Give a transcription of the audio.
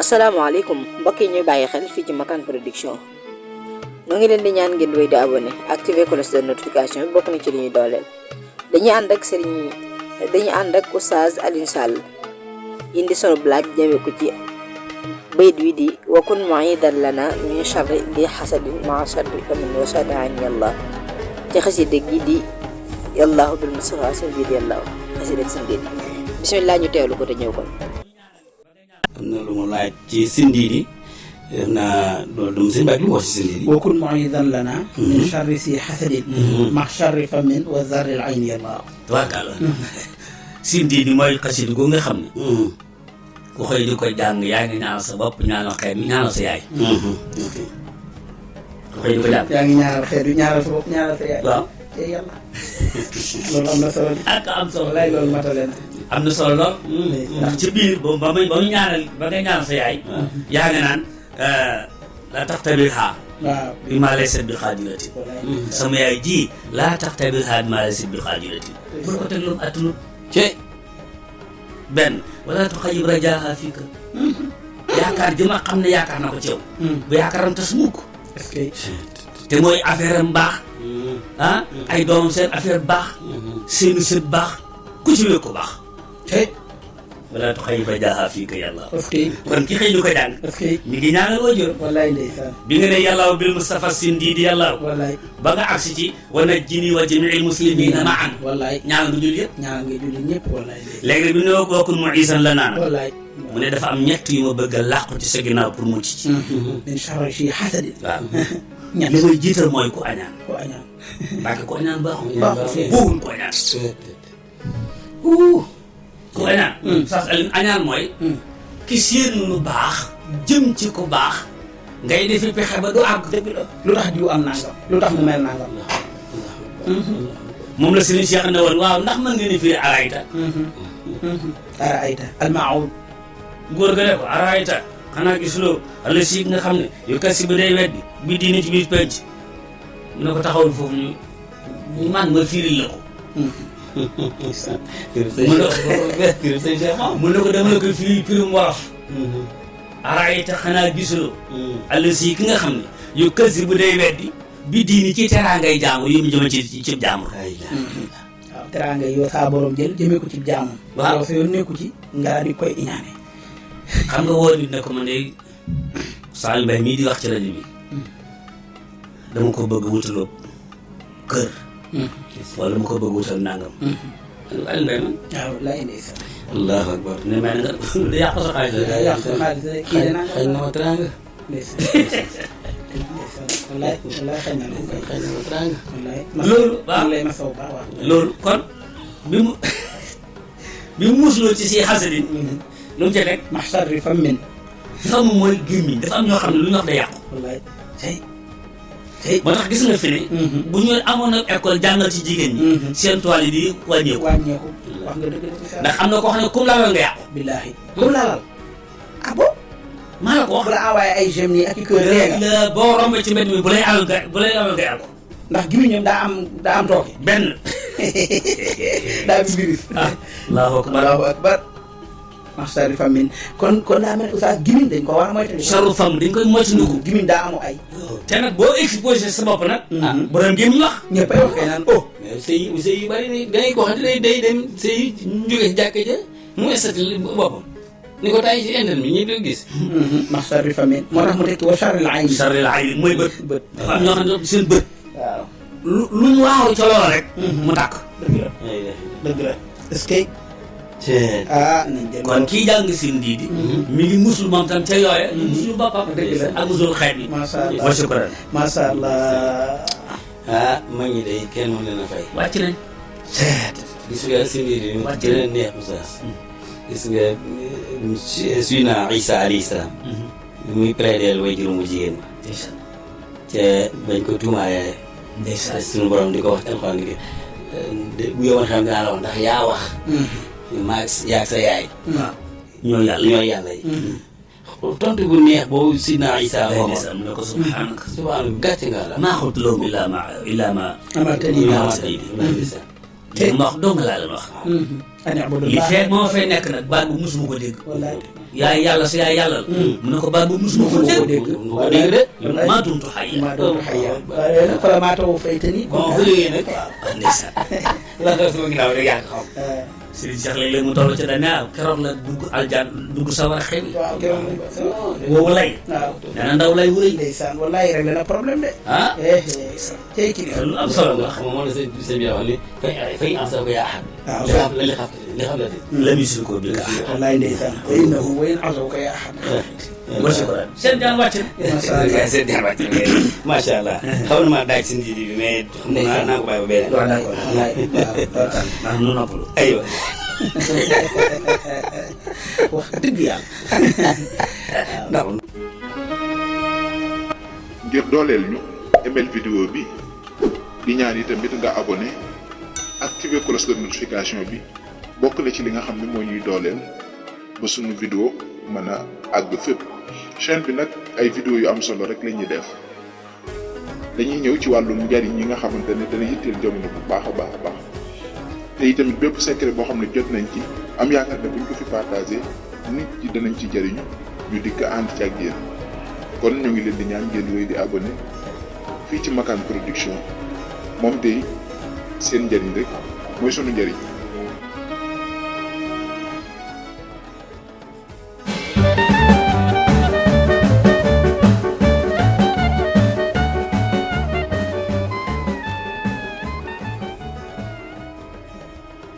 asalaamaaleykum mbokk yi ñuy bàyyi xel fii ci Makane Production ñoo ngi leen di ñaan ngeen wéy di abonné activer cloche de notification bi bokk na ci li ñuy dooleel. dañuy ànd ak Oustaz Alioune Sall indi sunu blague jëme ko ci bayit wi di wakun mu'idan lana min sharri di hasadin ma sharri famin wa shada'an yàlla ci xasida gi di yàllaahu bil mustafa seen biir yàllaahu xasida ak seen biir bismillah ñu teewlu ko te ñëw kon. am na lu mu laaj ci sindiidi na loolu dum sëñ Mbàkke lu mu wax ci sindiidi wakun mu'idan lana min sharri si hasadin ma sharri famin wa zarril ayni yàlla tubaarkàlla sindiidi mooy xasida gu nga xam ne ku xëy di ko jàng yaa ngi ñaanal sa bopp ñaanal xeet bi ñaanal sa yaay ku xëy di ko jàng yaa ngi ñaanal xeet bi ñaanal sa bopp ñaanal sa yaay waaw te yàlla loolu am na solo ak am solo lay loolu matale na am na solo lool ndax ci biir ba mu ñaanal ba ngay ñaanal sa yaay yaa nga naan laa taxtabir xaa waaw bi maa lay set bi xaajulati sama yaay ji laa taxtabir xaa bi maa lay set bi xaajulati bu ko teg loolu attunut benn wala tu xayib rajaaha fii ka yaakaar ji ma xam ne yaakaar na ko ci yow bu yaakaaram tas mukk est-ce que te mooy affaire am baax ay doomam seen affaire baax seeni sët baax ku ci wér ko baax te wala tu xayib rajaaha fii ka yàlla est-ce que kon ki xëy ñu ko jàng est-ce que mi ngi ñaanal waajur wallaay ndeysaan bi nga ne yàllaaw bil mustafa sindiidi yàllaaw wallaay ba nga agsi ci wa najjini wa jamiil muslimina maan wallaay ñaanal du jul yëpp ñaan nga julli ñëpp wallaay ndeysaan léegi bi ne wookun mu isan la naan wallaay mu ne dafa am ñett yu ma bëgg a làqu ci sa ginnaaw pour mucc ci min sharri si hasadin waaw ñett li may jiital mooy ku añaan ko añaan mbàkke ku añaan baaxul baaxul buuwul ku añaan ku añaan sas alin añaan mooy ki séen lu baax jëm ci ku baax ngay defi pexe ba du àgg dëgg la lu tax diw am nangam lu tax mu mel nangam moom la Serigne Cheikh ne woon waaw ndax mën nga ni firi arayta ara ayta almaawul góor ga ne ko arayta xanaa gisuloo alla siig nga xam ne yu kasi bi day weddi bi diine ci biir penc mu ne ko taxawul foofu ñu man ma firil la ko mu ne ko dama la ko firi firim wolof arayta xanaa gisuloo alla siig nga xam ne yu kasi bi day weddi bi diine ci teraangay jaamu yu mu jëme ci jaamur waaw teraanga yoo saa borom jël jëmee ko ci jaamam waaw yow sa yoon nekku ci nga di koy iñaane xam nga woo nit ne ko man de Sall Mbaye mii di wax ci rajo bi dama ko bëgg wutaloo kër wala dama ko bëgg wutal nangam Sall Mbaye man waaw lay ndeysaan allahu akbar ne may na nga da yàq sa xaalis la yàq sa xaalis kii de nangam xëy na ma teraanga ndeysaan wallaay wallaay xëy na xëy na ma teraanga wallaay loolu waaw lay masaw baax waaw loolu kon bi mu musuloo ci si xasadin lu mu ca teg ma sharri famin xam mooy gémmiñ dafa am ñoo xam ne lu ñu wax day yàqu wallaay moo tax gis nga fi ne bu ñu amoon ak école jàngal ci jigéen ñi seen toile yi di wàññeeku wàññeeku wax nga dëgg ndax am na koo xam ne comme laalal nga yàqu billaahi comme laalal ah bon maa la ko wax bu la envoyé ay gemmes nii ak i kër réega la boo rombee ci mbedd mi bu lay alal nga yàqu ndax gimiñam daa am tooke benn daa am virus allahu akbar allahu akbar ma sharri famin kon daa mel oustaz gimiñ dañ ko war a moytu charu fam dañ koy moytandiku gimiñ daa amu ay te nag boo exposé sa bopp nag borom gémmiñ wax ñëppay wax kay naan oh sëy yu bëri ni dangay ko xam ne day dem sëy jóge ci jàkka ja mu estati boppam ni ko tay ci internet mi ñëpp gis ma sharri famin moo tax mu tekki wa sharril ayni charri la ay mooy bët bët dafa am ñoo xam ne seen bët waaw lu ñu waaw ca loola rek mu tàkk dëgg la est-ce que ah nañ jël kon kii jàng sin diidi mi ngi musul moom tam ca yooye musul boppam dëgg la ak musul xeet bi masha Allah wa shukran masha Allah mag ñi day kenn mën leen a fay wàcc nañ gis nga sindiir yi mu gën a neex oustaz gis nga Suina Isa alayhi salaam muy plaideel way juróom mu jigéen ma te bañ ko tuumaalee ndeysaan suñu borom di ko wax ci alxuraan ni bu yowoon xam dinaa la wax ndax yaa wax maag yaag sa yaay waaw ñoo yàlla ñooy yàlla yi tontu bu neex boobu Sidna Isa waxoon ndeysaan mu ne ko subhanaka subhaana gàcce nga la maa xultu lahum illaa ma amatani te ma wax dong laa leen wax ani abudu li fee moo fay nekk nag baat bu musuma ko dégg wallaay yaay yàlla sa yaay yàlla la. mu ne ko baat bu musuma ko dégg. mu ko dégg de. maa dumtu xayya. maa doon xayya waaye nag fa la maa taw faytani. bon bu liggéey nag. ndeysaan. la nga sama ginnaaw rek yaa ko xam. Serigne Cheikh léeg-léeg mu toll ci dañ ne keroog la dugg aljaan dugg sawar xew. waaw keroog woowu lay. waaw nee na ndaw lay wurëy. ndeysaan wallaay rek la problème de. ah. tey kii lu am solo la. xam nga moom la sëñ bi wax ni fay en sa ko yaa ahad. waaw li xam la de. la misil ko bi ka. wallaay ndeysaan wa innahu wa in azawka yaa ahad. wa shukran. seen jaan wàcc na. macha allah xaw na maa daaj si njiit bi mais xam naa ko bàyyi ba beneen. waaw d'accord. wallaay waaw ndax nu noppalu. aywa. wax dëgg yàlla. ndax. ngir dooleel ñu email vidéo bi di ñaan itamit nga abonné activer cloche de notification bi bokk na ci li nga xam ne moo ñuy dooleel ba sunu vidéo mën a àgg fépp. chaîne bi nag ay vidéo yu am solo rek la ñuy def dañuy ñëw ci wàllum njariñ yi nga xamante ne dana yitteel jamono bu baax a baax a baax te itamit bépp secret boo xam ne jot nañ ci am yaakaar ne buñ ko fi partagé nit ñi danañ ci jariñu ñu dikk ànd ci ak yéen kon ñu ngi leen di ñaan ngeen wéy di abonné fii ci Makane Production moom tey seen njariñ rek mooy sunu njariñ.